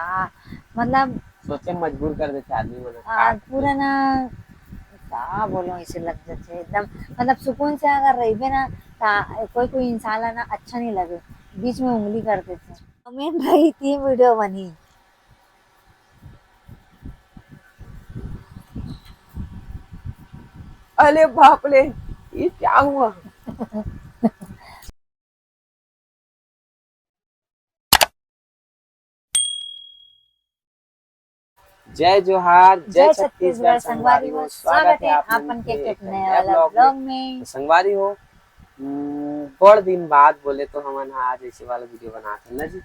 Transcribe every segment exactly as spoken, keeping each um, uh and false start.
हाँ, मतलब सोचे मजबूर कर देथे आदमी मन ह। आ, पूरा ना, का बोलो, ऐसे लग जाथे एकदम। मतलब सुकून से अगर रहिबे ना, ता कोई कोई इंसान ला ना अच्छा नहीं लगे, बीच में उंगली कर देथे। कमेंट रही, तीन वीडियो बनी। अरे बाप रे, ये क्या हुआ? जय जोहार, जय जय छत्तीसगढ़, छत्तीसगढ़। संगवारी हो, स्वागत है आप मन के एक नया वाला vlog में। तो संगवारी हो, हम्म, बड़ दिन बाद बोले तो हमन ह आज ऐसे वाला वीडियो बनात हन ना जी।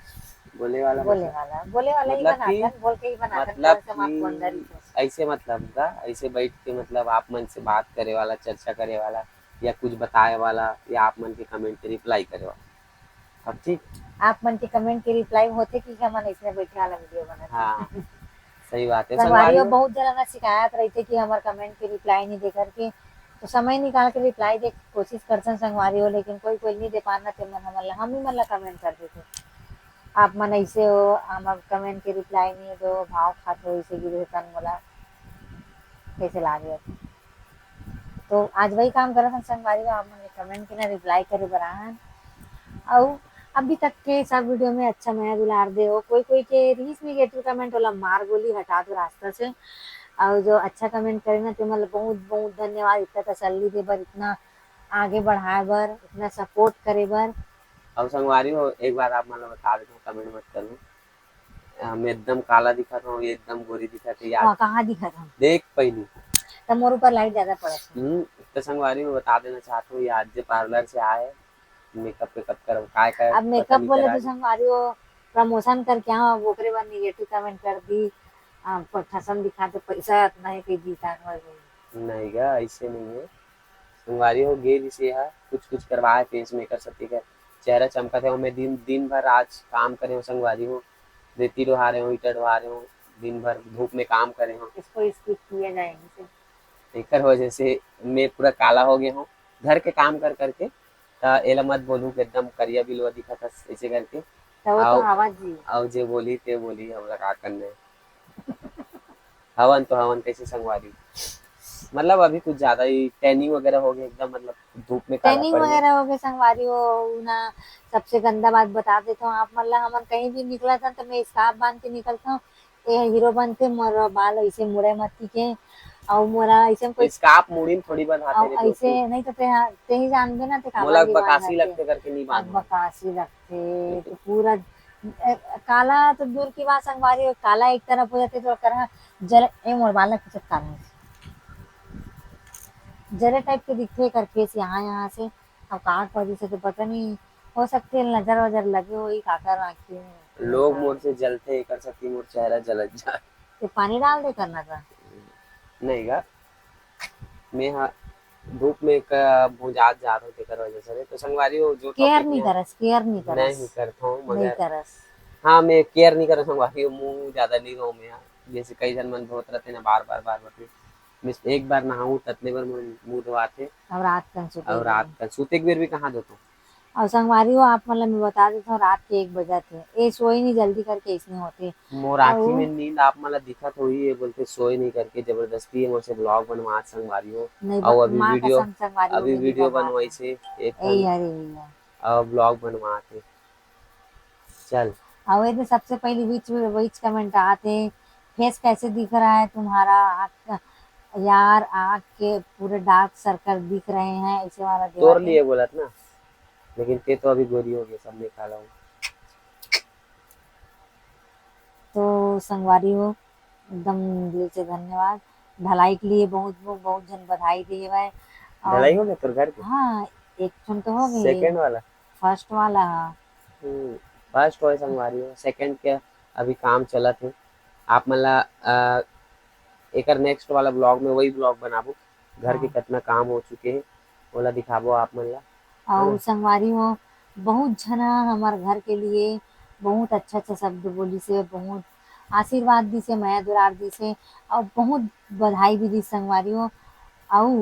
बोले वाला बोले मतलब, वाला, बोले वाला ही मतलब बनात कि, हन, बोल के ही बनात हन, मतलब कल से हम आपको अंदर ही कि ऐसे मतलब का, ऐसे बैठ के मतलब आप मन से बात करे वाला, चर्चा करे वाला, या कुछ बताए वाला, या आप मन के कमेंट के रिप्लाई करे वाला। अब ठीक। आप मन के कमेंट के रिप्लाई होथे कि हमन अइसने बइठे वाला वीडियो बनाथे। हाँ, सही बात है। संगवारी हो, संगवारी हो। बहुत झन ला शिकायत रहिथे कि हमर कमेंट के रिप्लाई नहीं दे करके, तो समय निकाल के रिप्लाई दे के कोशिश करथन संगवारी हो, लेकिन कोई कोई नहीं दे पाना ते मन हमन ला, हम ही मन ला कमेंट कर देथे। आप मन ऐसे हो, हमर कमेंट के रिप्लाई नहीं दो, भाव खात हो, इसे गिरे तन मोला कैसे लागे। तो आज वही काम करत हन संगवारी हो, आप मन के कमेंट के ना रिप्लाई करे बर आहन। अउ अभी तक के सब वीडियो में अच्छा मया दुलार दे हो। कोई कोई के रहिस नेगेटिव कमेंट, ओला मार गोली, हटा दो रास्ता से। अउ जो अच्छा कमेंट करे ना, ते मन ल बहुत बहुत धन्यवाद, इतना तसल्ली दे बर, इतना आगे बढ़ाए बर, इतना सपोर्ट करे बर। अउ संगवारी हो, एक बार आप मन ल बता देथव, कमेंट मत करो। हम एकदम काला दिखत हूँ, ये एकदम गोरी दिखत है यार। हाँ, कहाँ दिखत हूँ? देख पहली। तो मोर ऊपर लाइट ज्यादा पड़त है। हम्म, तो संगवारी में बता देना चाहत हूँ, ये आज जे पार्लर से आए, मेकअप वेकअप कर, काय काय अब मेकअप कटिंग बोले करा तो के। संगवारी वो प्रमोशन करके आऊँ, अब ओकरे बर नेगेटिव कमेंट कर दी। आ, पर ठसन दिखा तो पैसा इतना है कि जीता नहीं। नहीं गा, ऐसे नहीं है। संगवारी हो, गे रिसे हा कुछ कुछ करवाए फेस मेकर सती कर, चेहरा चमकत है। मैं दिन, दिन भर आज काम करे हूँ संगवारी हो, रेती डोहा रहे हूँ, ईटा डोहा रहे हूँ, दिन भर धूप में काम करे हूँ। इसको स्किप किया जाए, इसे। एकर वजह से मैं पूरा काला हो गया हूँ घर के काम कर करके। त एला मत बोलू कि एकदम करिया बिलवा दिखत हस ऐसे करके। त वो तो आओ, आवाज जी। आओ जे बोली ते बोली, हमला का करना है। हवन तो हवन, कैसे संगवारी? मतलब अभी कुछ ज्यादा ही टैनिंग वगैरह हो गया एकदम, मतलब धूप में काला टैनिंग पड़ गया। वगैरह हो गया संगवारी हो, उ ना सबसे गंदा बात बता देता हूँ आप मन ला, हमन कहीं भी निकलत हन तो मैं स्कार्फ बांध के निकलता हूँ। ये हीरो बनते, मोर बाल ऐसे मुड़े मत के, और मोरा ऐसे कुछ स्कार्फ मुड़ी में थोड़ी बंधाते और रे ऐसे दोस्त। नहीं तो ते, ते ही जानबे ना, ते काबर मोला दीवाना बकासी है। लगते करके नहीं बांधो। बकासी लगते, तो पूरा ए, काला तो दूर की बात संगवारी हो, काला एक तरफ हो जाते तो करा जरे, ए मोर बालक के चक्कर में जरे टाइप के दिखते कर फेस यहाँ, यहाँ से। अब का कर दिसे तो पता नहीं, हो सकते है नजर वजर लगे हो, का कर आँखी में। लोग मोर से जलते, एकर सती मोर चेहरा जलत जा। तो पानी डाल दे करना था। नहीं गा, मैं हा धूप में क-, भुंजात जात हूँ, तेकर वजह से। तो संगवारी हो, जो केयर topic नहीं में करस, केयर नहीं करस। नहीं करता हूँ, नहीं मगर करस। हाँ, मैं केयर नहीं करता संगवारी हो, मुँह ज्यादा नहीं धो मैं हा। जैसे कई जन मन धोत रहते ना, बार बार, बार बार, मैं एक बार नहाऊँ, ततने बार मुँह, मुँह धोआते। और रात कन सुते और रात कन सुते एक बेर भी कहाँ धोता हूँ। अउ संगवारी हो, आप मन ल मैं बता देथव, रात के एक बजत हे, ए सोए नहीं जल्दी करके इसने होथे। मोर आँखी अउ में नींद आप मन ल दिखत होही, ये बोलते सोए नहीं करके जबरदस्ती ये मोर से vlog बनवात संगवारी हो। नहीं, अउ अभी माँ वीडियो, कसम संगवारी हो, अभी वीडियो बनवात बनवाइस हे। ए, अरे, अउ vlog बनवात हे। चल। अउ एदे सबसे पहली which, which comment आत हे, "फेस कैसे दिख रहा है तुम्हारा? आँख, यार, आँख के पूरे डार्क सर्कल दिख रहे हैं", ऐसे वाला तोर देवाते। लिए बोलत ना, लेकिन ते तो अभी गोरी हो गई, सब में काला हो। तो संगवारी हो, एकदम दिल से धन्यवाद। ढलाई के लिए बहुत, बहुत, बहुत झन बधाई दे हवय। और ढलाई हो गया तोर घर के? हाँ, एक ठन तो हो गई। सेकंड वाला? फर्स्ट वाला, हाँ। हम्म, फर्स्ट होय संगवारी हो, सेकंड के अभी काम चलत हे। आप मन ला, अ, एकर नेक्स्ट वाला vlog में वही vlog बनाबो, घर के हाँ। कितना काम हो चुके हे, ओला दिखाबो आप मन ला। अउ हाँ। संगवारी हो, बहुत झना हमर घर के लिए बहुत अच्छा-अच्छा शब्द बोलिस हे, बहुत आशीर्वाद दिस हे, मया दुलार दिस हे, अउ बहुत बधाई भी दिस संगवारी हो। अउ,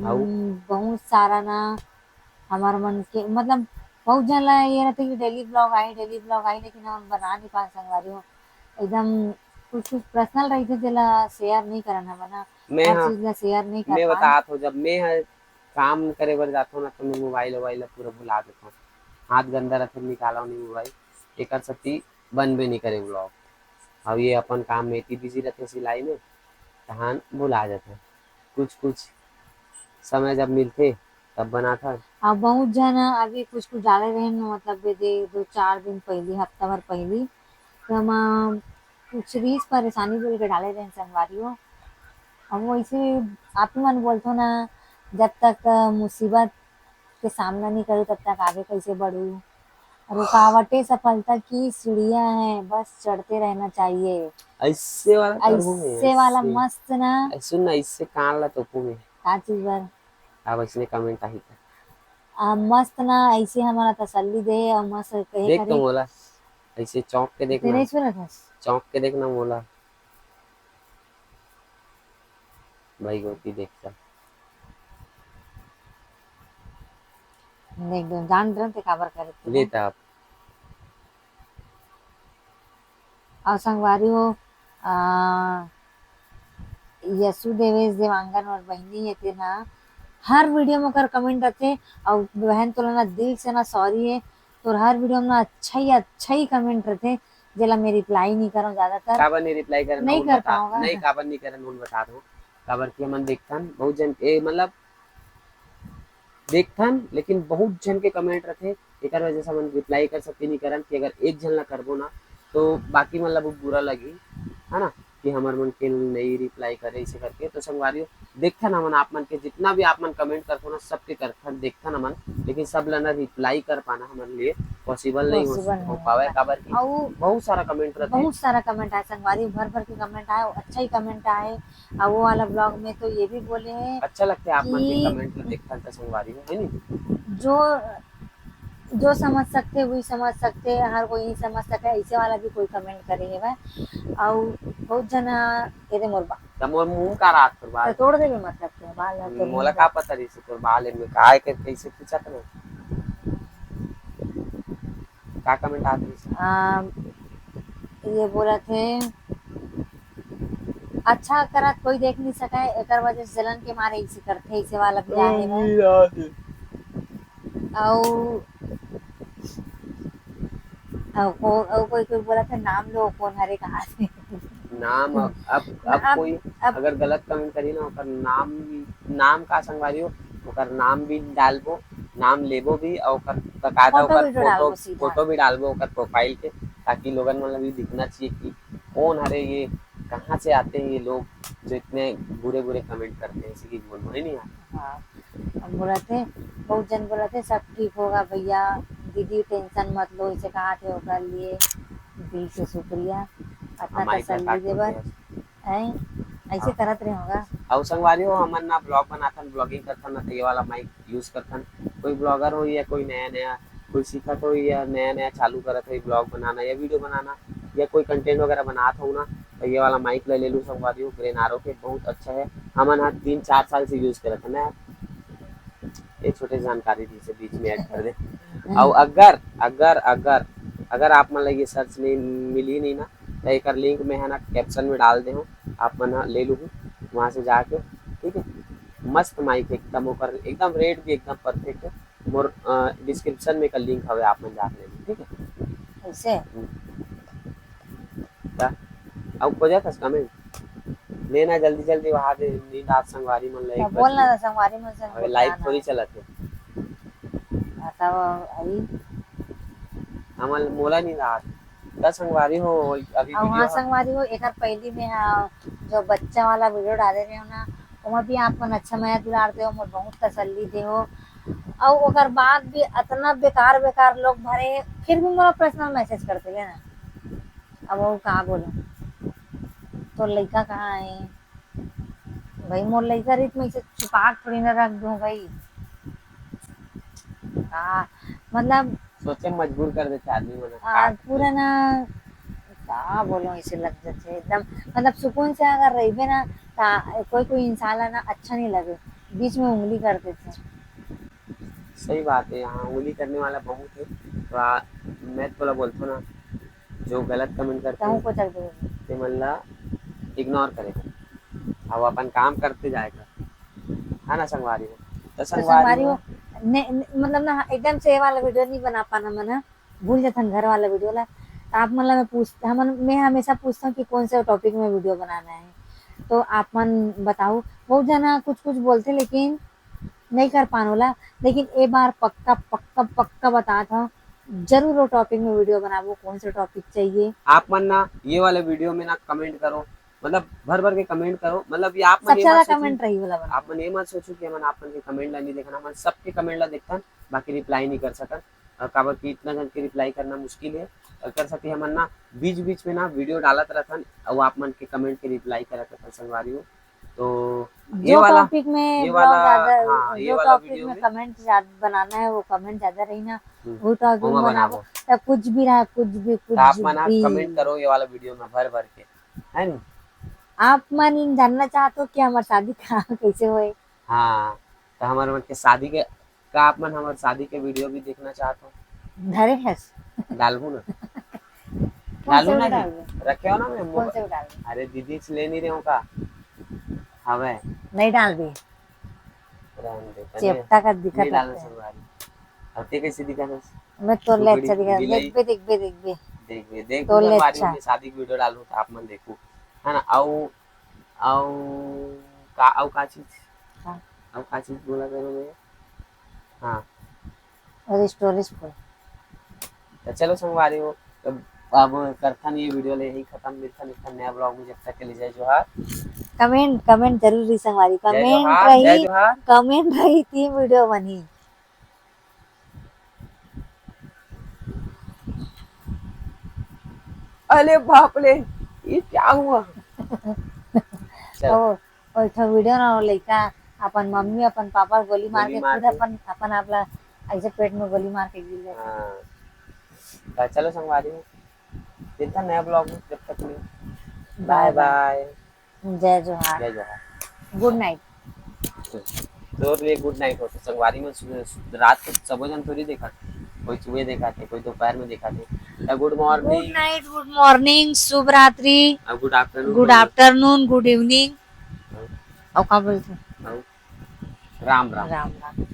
अउ? उम, बहुत सारा ना हमर मन के, मतलब, बहुत झन ला ये रहथे कि डेली ब्लॉग आही, डेली ब्लॉग आही, लेकिन हमन बना नहीं पान संगवारी हो। एकदम कुछ कुछ पर्सनल रहिथे, जेला शेयर नहीं करन हमन ह। मैं हर हाँ, चीज ला शेयर नहीं कर मैं पान। बतात हो, जब मैं ह काम करे बर जाथों ना, तो मैं मोबाइल वोबाइल ला पूरा भुला देथों। हाथ गंदा रथे, निकालो नहीं मोबाइल, एकर सेती बनबे नहीं करे ब्लॉग। अब ये अपन काम में इतनी बिजी रथे सिलाई में, तहान भुला जाथे। कुछ कुछ समय जब मिलथे तब बनाथन। अब बहुत झन अभी कुछ कुछ डाले रहे, मतलब ये दे दो चार दिन पहली, हफ्ता भर पहली, तो हम कुछ रीस परेशानी बोल के डाले रहे संगवारी हो। अब वैसे आप ही मन बोलथो ना, जब तक मुसीबत के सामना नहीं करू तब तक आगे कैसे बढ़ू। रुकावटें सफलता की सीढ़ियां हैं, बस चढ़ते रहना चाहिए। ऐसे वाला करहूँ मैं, ऐसे वाला ऐसे। मस्त ना। ऐसे ना, ऐसे कान ला तोपू मैं। का चीज बर? अब ऐसने कमेंट आही त। आ, मस्त ना, ऐसे हमला तसल्ली दे और मस्त कहे देख तो करे। मोला, ऐसे चौंक के देख तेरे ना। नहीं सुनत हस? चौंक के देख ना मोला। भाई गोती देखता। देख दो, जान रहे थे काबर करे थे। लेता आप। और संगवारी हो, आ, यसु देवेश देवांगन और बहिनी हे तेन ह, हर वीडियो में ओकर कमेंट रथे। और बहन तोला ना दिल से ना सॉरी है, तोर हर वीडियो में ना अच्छा ही, अच्छा ही कमेंट रथे, जेला मैं रिप्लाई नहीं करंव ज्यादातर। काबर नहीं रिप्लाई करन, नहीं कर पाऊंगा। नहीं, काबर नहीं करन, उन बता दो। काबर कि हमन देखथन बहुत जन, ए, मतलब, देखथन, लेकिन बहुत झन के कमेंट रथे, एकर वजह से हमन रिप्लाई कर सकते नहीं करन कि अगर एक झन ला करबो ना, तो बाकी मन ला बहुत बुरा लगही, है ना, कि हमर मन के नहीं रिप्लाई करे, ऐसे करके। तो संगवारी हो, देखथन हमन आप मन के, जितना भी आप मन कमेंट करथो ना, सबके करथन, देखथन हमन, लेकिन सब ला ना रिप्लाई कर पाना हमन लिए पॉसिबल नहीं हो, पॉसिबल हो नहीं पावे, होता। काबर कि अउ बहुत सारा कमेंट रथे। बहुत सारा कमेंट आए संगवारी, भर भर के कमेंट आए, अच्छा ही कमेंट आए। और वो वाला ब्लॉग में तो ये भी बोले हैं अच्छा लगता है आप मन के कि कमेंट ला देखथन त संगवारी हो, है नी? जो, जो समझ सकते वही समझ सकते, हर कोई नहीं समझ सके, ऐसे वाला भी कोई कमेंट करे हेवय। और बहुत जना, ये दे मोर बा-, त मोर मुंह का रात तोर बाल? तो तोड़ देबे, मतलब, तोर बाल है, तोर मोला मुंह का का पता रही से तोर बाल में का है, कैसे पूछा था? का कमेंट आत रही से? आ, ये बोला थे, अच्छा करत कोई देख नहीं सके, एकर वजह से जलन के मारे इसे करथे, इसे वाला भी आए हैं। नहीं आते। अउ, अउ को-, अउ कोई, कोई बोला था, "नाम लो, कौन हरे, कहाँ से?" नाम अब, अब, अब अब, कोई अब अगर गलत कमेंट करी ना, ओकर नाम, नाम का संगवारी हो, ओकर नाम भी डालबो, नाम लेबो भी, और ओकर बकायदा फोटो ओकर भी तो फोटो, डालबो सीधा। फोटो भी डालबो ओकर प्रोफाइल के, ताकि लोगन मन ला भी दिखना चाहिए कि कौन हरे ये, कहाँ से आते हैं ये लोग जो इतने बुरे बुरे कमेंट करते हैं, ऐसे की बोल नहीं यार। हाँ, हम बोला थे, बहुत जन बोला थे, "सब ठीक होगा भैया, दीदी टेंशन मत लो, इसे कहा थे ओकर लिए दिल से शुक्रिया, इतना हमारी तसल्ली दे बर।" हैं, ऐसे हाँ। करत रहे होगा। अउ संगवारी हो, हमन ना ब्लॉग बनाथन, ब्लॉगिंग करथन ना, तो ये वाला माइक यूज करथन। कोई ब्लॉगर हो या कोई नया नया कोई सीखत हो या नया नया चालू करत हो ब्लॉग बनाना या वीडियो बनाना या कोई कंटेंट वगैरह बनात हो ना, तो ये वाला माइक ले, ले लू संगवारी हो, ग्रेनारो के बहुत अच्छा है। हमन हा तीन चार साल से यूज करत है ना। ये छोटे जानकारी दी से बीच में ऐड कर दे। हम्म। और अगर, अगर, अगर, अगर आप मन ला ये सर्च नहीं मिली नहीं ना, तो एकर लिंक में है ना कैप्शन में डाल दे हूँ, आप मन हा ले लू वहाँ से जाके, ठीक है। मस्त माइक एकदम, ओकर एकदम रेट भी एकदम परफेक्ट है। मोर, अ, डिस्क्रिप्शन में एकर लिंक हवे, आप मन जाके ले लू, ठीक है। ऐसे? हम्म। का? अउ खोजत हस कमेंट? लेना जल्दी जल्दी वहा दे, नींद आज संगवारी मन ला एक तो बोल ना, बजे। संगवारी मन से अबे बोल लाइव ना। थोड़ी चलत है। हाँ, तब अभी हमन मोला नींद आज। का संगवारी हो, अभी अउ हाँ वीडियो संगवारी हो, एकर पहली में, हाँ, जो बच्चा वाला वीडियो डाले रहे हो ना, ओमा भी आप मन अच्छा मया दुलार दे हो, मोर बहुत तसल्ली दे हो। अउ ओकर बाद भी अतना बेकार बेकार लोग भरे, फिर भी मोला पर्सनल मैसेज करते ले ना। अब वो का बोलो, तोर लइका कहाँ है? भाई, मोर लइका रीत में इसे छुपा के थोड़ी ना रख दूं भाई। का, मतलब, सोचे मजबूर कर देथे आदमी मन, आ, का पूरा ना, का बोलो, ऐसे लग जाते एकदम, मतलब, सुकून से अगर रहिबे ना, ता कोई, कोई इंसान ला ना अच्छा नहीं लगे, बीच में उंगली कर देते। सही बात है, यहाँ उंगली करने वाला बहुत है। तो आ, मैं तो बोला बोलता हूँ ना, जो गलत कमेंट करते कहूँ हैं, को चल दे। ते मन ला इग्नोर करे, अब अपन काम करते जाएगा, है ना संगवारी हो? तो तो संगवारी संगवारी हो, हो, ने, ने, मतलब ना, एकदम से ये वाला वीडियो नहीं बना पाना मन ह, भूल जाथन घर वाला वीडियो ला। तो आप मन ला मैं पूछ, हमन, मैं हमेशा पूछता हूँ कि कौन से टॉपिक में वीडियो बनाना है, तो आप मन बताओ। बहुत जना कुछ कुछ बोलते, लेकिन नहीं कर पान ओला, लेकिन ए बार पक्का, पक्का, पक्का बतात हूँ, जरूर वो टॉपिक में वीडियो बनाबो। कौन से टॉपिक चाहिए? आप मन ना ये वाले वीडियो में ना कमेंट करो, मतलब भर भर के कमेंट करो, मतलब ये आप मन सबसे ये मत ज्यादा सोचो, कमेंट रही वाला बना। आप मन ये मत सोचो कि हमन आप मन के कमेंट ला नहीं देखना, हमन सबके कमेंट ला देखथन, बाकी रिप्लाई नहीं कर सकन। और काबर कि इतना जन के रिप्लाई करना मुश्किल है। और कर सकते हमन ना बीच बीच में ना वीडियो डालत रहथन, और आप मन के कमेंट के रिप्लाई करत रहथन संगवारी हो। तो ये जो वाला, टॉपिक में ये ब्लॉग वाला, ज्यादा, हाँ, ये जो वाला टॉपिक वीडियो में में कमेंट ज्यादा बनाना है, वो कमेंट ज्यादा रही ना, हम्म, वो टॉपिक ओमा में बनाबो। बनाबो। या कुछ भी रहा, कुछ भी, कुछ तो आप मन आप भी कमेंट करो ये वाला वीडियो में भर भर के, है नी? आप मन जानना चाहत हो कि हमार शादी का कैसे होए? हाँ, तो हमारे मन के शादी के, का आप मन हमार शादी के वीडियो भी देखना चाहत हो? धरे हस। डालबू ना। कौन डालू से ना जी। डालबू? रखे हो ना मैं कौन मोबाइल। से डालबू? अरे दीदी से ले नहीं रहे हो का? हवे। नहीं डाल दी। रहन दे, तने चेपटा का दिखत नहीं डालना लगता है। संगवारी। अब ते कैसे दिखा था? मैं तो ले लुगड़ी, अच्छा दिखा, बिलाई। देखबे, देखबे, देखबे। देखबे, देख तो ले संगवारी अच्छा। में शादी की वीडियो डालू तो आप मन देखू, है ना? आओ, आओ, का, आओ का चीज? हाँ। आओ का चीज बोला करो मैं? हाँ। अरे स्टोरेज फुल। तो चलो संगवारी हो, तो अब करथन ये वीडियो ले यही खत्म, मिलथन एक ठन नया ब्लॉग में, जब तक के लिए जय जोहार। कमेंट, कमेंट जरूर रही संगवारी, जय कमेंट जोहार, जय रही, जोहार। कमेंट रही, तीन वीडियो बनी। अरे बाप रे, ये क्या हुआ? चल। ओ, ओ, एक ठो वीडियो ना, वो लइका अपन मम्मी, अपन पापा ल गोली मार गोली के मार खुद के। अपन, अपन आप ला ऐसे पेट में गोली मार के गिर जाता। हाँ। तो चलो संगवारी हो, मिलता नया ब्लॉग में, जब तक के लिए bye bye। Bye bye। जय जोहार। जय जोहार। Good night। तोर लिए गुड नाइट होथे संगवारी मन। सु-, सु-, रात के सबो जन थोड़ी देखत हे, कोई सुबह देखत हे, कोई दोपहर में देखत हे। या गुड मॉर्निंग। गुड नाइट, गुड मॉर्निंग, शुभ रात्रि, और गुड आफ्टरनून, गुड बोलो। आफ्टरनून, गुड इवनिंग। हाँ। और का बोलते हैं? हाँ। राम राम। राम राम।